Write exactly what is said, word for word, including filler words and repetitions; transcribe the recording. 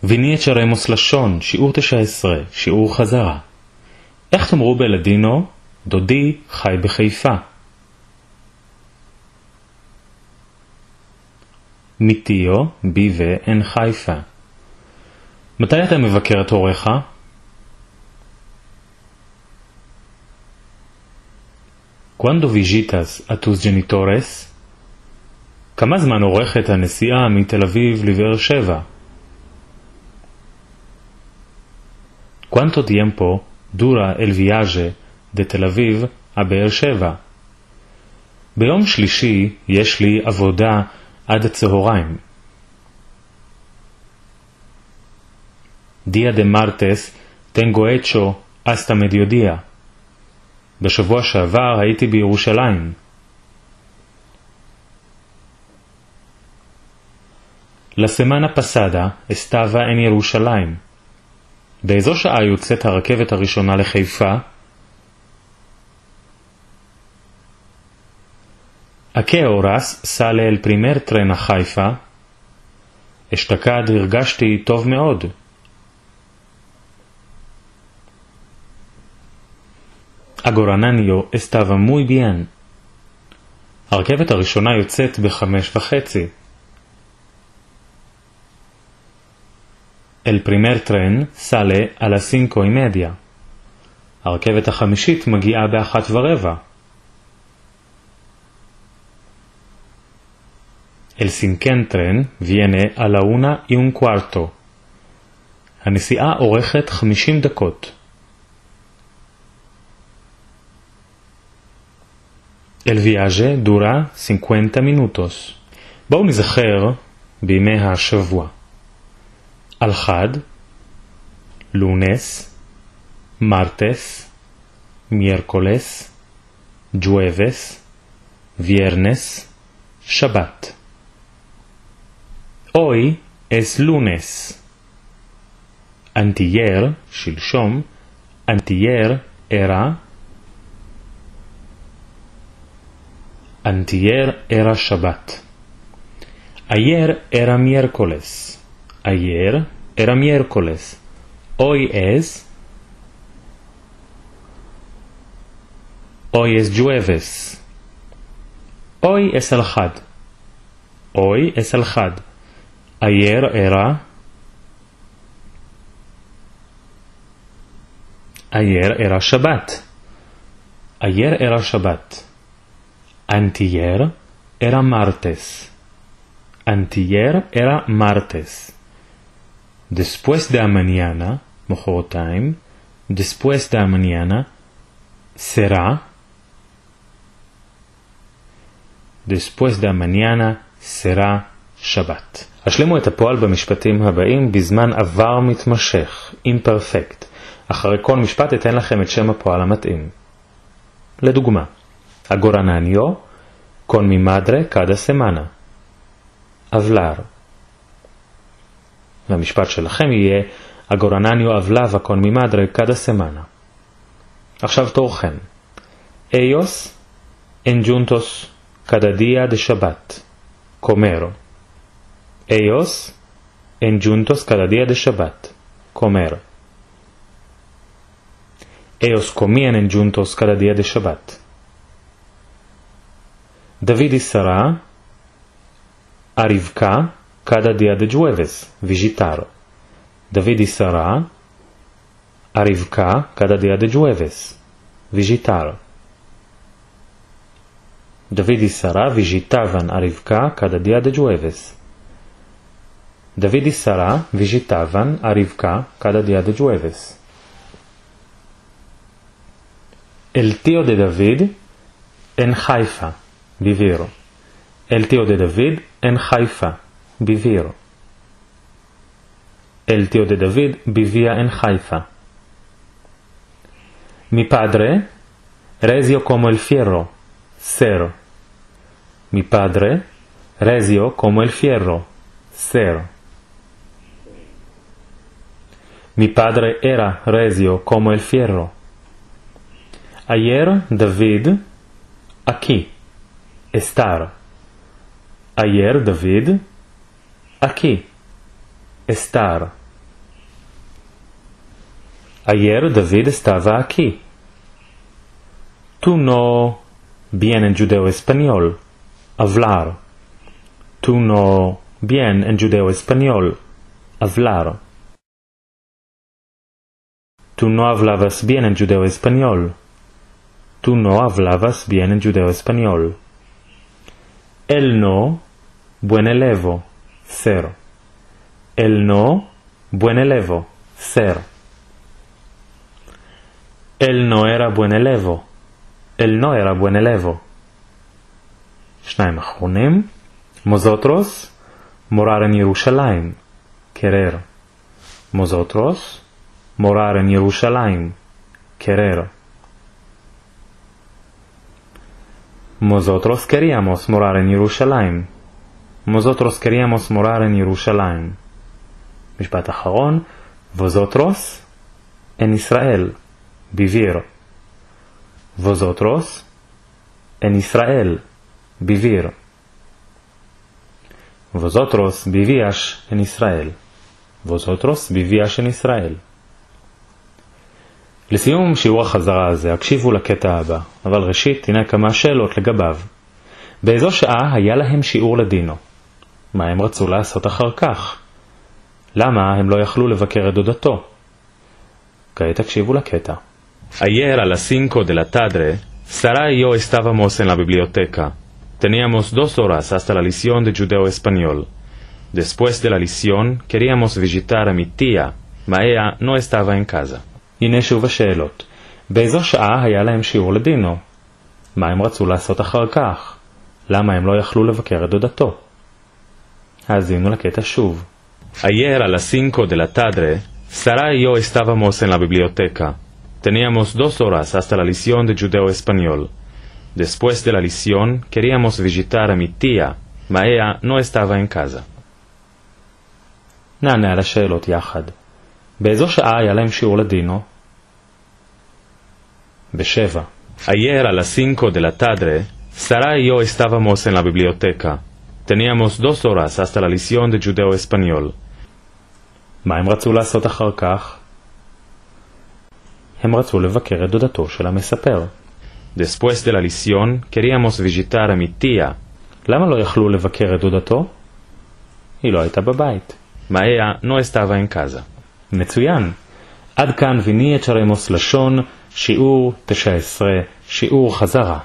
Vini echaremos lashon, שיעור תשע עשרה, שיעור חזרה. איך תאמרו בלאדינו, דודי חי בחיפה? Mi tio bive en Haifa. מתי אתה מבקר את הוריך? Kuando vijitas a tus djenitores? כמה זמן אורכת הנסיעה מתל אביב לבאר שבע? Kuanto tiempo dura el viaje de Tel Aviv a Beer Sheva? ביום שלישי יש לי עבודה עד הצהריים. Dia de martes tengo hecho hasta mediodía. בשבוע שעבר הייתי בירושלים. La semana pasada estaba en Yerushalayim. באיזו שעה יוצאת הרכבת הראשונה לחיפה? A ke oras sale el primer tren a Haifa? אשתקד, הרגשתי טוב מאוד. Agora Nanyo estava muy bien. הרכבת הראשונה יוצאת בחמש וחצי. El primer tren sale a las cinco y media. הרכבת החמישית מגיעה באחת ורבע. El sinken tren viene a la una y un cuarto. הנסיעה אורכת חמישים דקות. El viaje dura cincuenta minutos. בואו נזכר בימי השבוע. Al Had, lunes, martes, miércoles, jueves, viernes, שבת. Hoy es lunes. Antiyer, שלשום, antiyer era, antiyer era שבת. Ayer era miércoles. Ayer era miércoles. Hoy es, hoy es jueves. Hoy es el Had. Hoy es el Had. Ayer era, ayer era שבת. Ayer era שבת. Antiyer era martes. Antiyer era martes. Después de mañana, מחרתיים, después de mañana, será, después de mañana será שבת. השלימו את הפועל במשפטים הבאים בזמן עבר מתמשך, imperfect. אחרי כל משפט אתן לכם את שם הפועל המתאים. לדוגמה, agora Nanyo con mi madre cada semana. Hablar. והמשפט שלכם יהיה, agora Nanyo hablava con mi madre cada semana. עכשיו תורכם. Ellos endjuntos cada dia de Shabat. Comer. Ellos endjuntos cada dia de Shabat. Comer. Ellos comían endjuntos cada dia de Shabat. David i Sara a Rivka cada dia de jueves, vijitar. David i Sara a Rivka cada dia de jueves, vijitar. David i Sara vijitavan a Rivka cada dia de jueves. David i Sara vijitavan a Rivka cada dia de jueves. El tio de David en Haifa, bivir. El tio de David en Haifa, bivir. El tio de David bivia en Haifa. Mi padre, rezio komo el fierro, ser. Mi padre, rezio komo el fierro, ser. Mi padre era rezio komo el fierro. Ayer David, aki, estar. Ayer David, aki, estar. Ayer David estava aki. Tu no bien en djudeo-espanyol, avlar. Tu no bien en djudeo-espanyol, avlar. Tu no avlavas bien en djudeo-espanyol. Tu no avlavas bien en djudeo-espanyol. El no, buen elevo, ser. El no, buen elevo, ser. El no era buen elevo. El no era buen elevo. Shnayim aharonim. Mozotros, morar en Yerushalayim, kerer. Mozotros, morar en Yerushalayim, kerer. Mozotros keriamos morar en Yerushalayim. Mozotros keriamos morar en Yerushalayim. Mishpat aharon, vozotros, en Israel, bivir. Vozotros, en Israel, bivir. Vozotros biviash en Israel. Vozotros biviash en Israel. Lesiyum shiur ahazara aze, akshivvu leketa aba, aval reshit, ine kama she'elot legabav. Be'ezo sha'a haya lahem shiur ledino. Ma hem ratzu la'asot ahar kah? Lama hem lo yahlu levaker et dodato? Ka'et akshivvu leketa. Ayer a las sinko de la tadre, Sara i yo estavamos en la biblioteka. Teniamos dos oras asta la lision de djudeo-espanyol. Despues de la lision, keriamos vijitar a mi tia, ma eya no estava en kaza. Ine shuv ashe'elot. Be'ezo sha'a haya lahem shiur ledino? Ma hem ratzu la'asot ahar kah? Lama hem lo yahlu levaker et dodato? Hazinu leketa shuv. Ayer a las sinko de la tadre, Sara i yo estavamos en la biblioteka. Teniamos dos oras asta la lision de djudeo-espanyol. Despues de la lision, keriamos vijitar a mi tia, ma eya no estava en kaza. Na'ana al ashe'elot yahad. Be'ezo sha'a haya lahem shiur ledino? Besheva. Ayer a las sinko de la tadre, Sara i yo estavamos en la biblioteka. Teniamos dos oras asta la lision de djudeo-espanyol. Ma hem ratzu la'asot ahar kah? Hem ratzu levaker et dodato shel hamesaper. Despues de la lision, keriamos vijitar a mi tia. Lama lo yahlu levaker et dodato? Hi lo ayta bebeit. Ma eya no estava en kaza. Metsuyan. Ad kan vini echaremos lashon, shiur tesha esre, shiur hazara.